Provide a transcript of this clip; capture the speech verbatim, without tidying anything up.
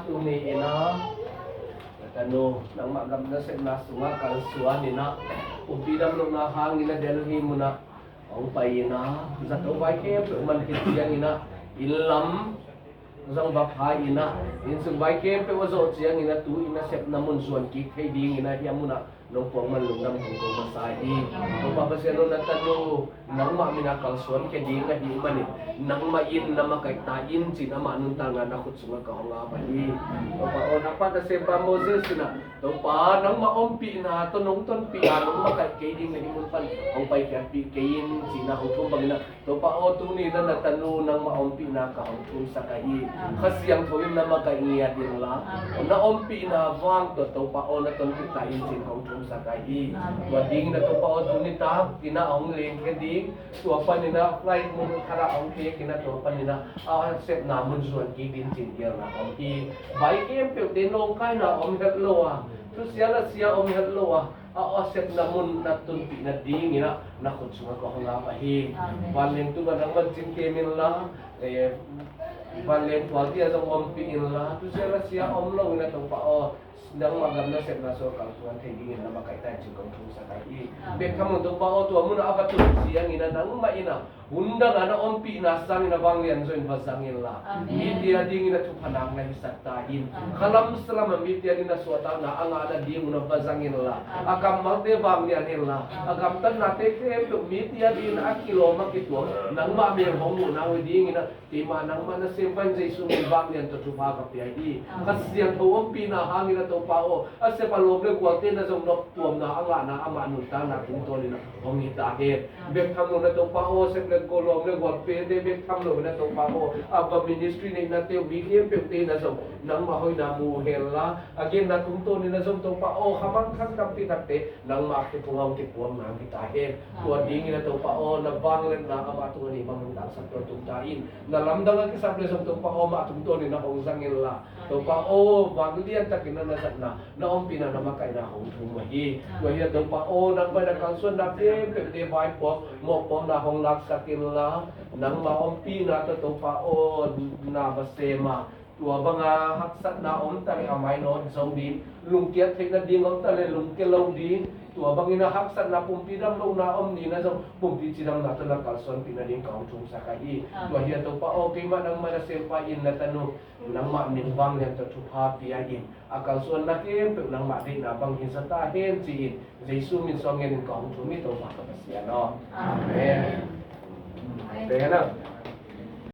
Tuni in ah, tanu, nangmah gam nasepna sungah kalsuan in ah, pumpi damlohna hangin ah Delhi munah hong pai in ah, zato vai khempeuh man khit ciangin ah, inn lam zong va pha in ah, inn sung vai khempeuh a zawh ciangin ah, tu-in ah sepna mun zuan kik thei dingin ah, hih munah nong puang man lungdam kong ko masa hi. Topa Pasian aw, na tanu nangmah min a kalsuan khia ding ahih manin, nangmah in na makaihna in ci-in amah nuntakna na khut sungah ka hong ap hi. Topa aw, na pa na sempa Moses in ah, Topa, nangmah ompihna tawh nong tonpih a, nong makaih kei ding na hih mun pan hong paikhiatpih kei in ci-in ah hong thum bangin ah, Topa aw, tuni in ah na tanu nangmah ompihna ka hong thumsak ahi. Amen. Kha Siangtho in na makaih ngiat inla, Amen, na ompihna vang tawh Topa aw, na tonpih ta in ci-in hong thumsak ahi. Amen. Tua dingin ah Topa aw, tuni tak in ah hong lengkhia ding, tua panin ah flight mun khat ah hong pek in ah, tua panin ah a sepna mun zuan kik ding ci-in gelna hong hi. Vai khempeuhte nawngkaina om het lo a, thusia lasia om het lo a, a awh sepna mun na tunpih nadingin ah na khut sungah ka hong ap ahi. Amen. Vanleng tupa nang van cin kem inla, eh, vanleng pualte ah zong ompih inla, thusia lasia om lo in ah Topa aw, nangmah gam nasepna sungah kalsuan thei dingin na makaih ta in ci-in kong thumsak ahi. Amen. Bek tham lo Topa aw, tua munah a va tun ciangin ah nangmah in ah hun dang a na ompihna sangin a vanglian zaw in va zang inla, Amen, mite a dingin a thupha nak na hisak ta in. Amen. Khalam salam a mite a dingin a suahtakna a ngah nading un a va zang inla, Amen, a kammalte vanglian inla, Amen, a gamtatnate khempeuh mite a dingin a kilawm a kituam nangmah min hong muhna uh dingin a, keimah nangmah na sempa in Jesu min vanglian tawh thupha ka pia hi. Amen. Kha Siangtho ompihna hangin a Topa aw, a sep a lawm le gualte na zong noptuamna a ngahna amah nuntakna tungtawnin a hong hi ta hen. Bek tham lo na Topa aw, sep le gual, lawm le gualte bek tham lo na Topa aw, a va ministry neihnate uh mi khempeuhte na zong nangmah hoihna mu henla, a genna tungtawnin a zong Topa aw, kha mang khan tampi takte nangmah kiphung a hong kipuakna hong hi ta hen. Tua dingin a Topa aw, na vangliatna amah tungah nei bang hong taksak tua tung ta in, na lamdang a kisap le zong Topa aw, amah tungtawnin a hong zang inla, Topa aw, vanglian takin a na zatna, na ompihna, na makaihna hong thum uh hi. Tua hi a Topa aw, nangmah in a kalsuanna khempeuhte vaipuak mawhpuakna hong laksak inla, nangmah ompihna tawh Topa aw, na va sem a, tua banga haksatna om ta le a mainawt zo ding, lungkiat theih nading om ta le lungkia lo ding, tua bangin a haksatna, pumpi damlohna om ni na zong pumpi cidamna tawh na kalsuanpih nading ka hong thumsak ahi. Tua hi a Topa aw, keimah nangmah na sempa in na tanu nangmah min vanglian tawh thupha pia in, a kalsuanna khempeuh nangmah deihna bang hi zaw ta hen ci-in, Jesu min suang ngenin ka hong thum hi, Topa ka Pasian aw. Amen. Amen.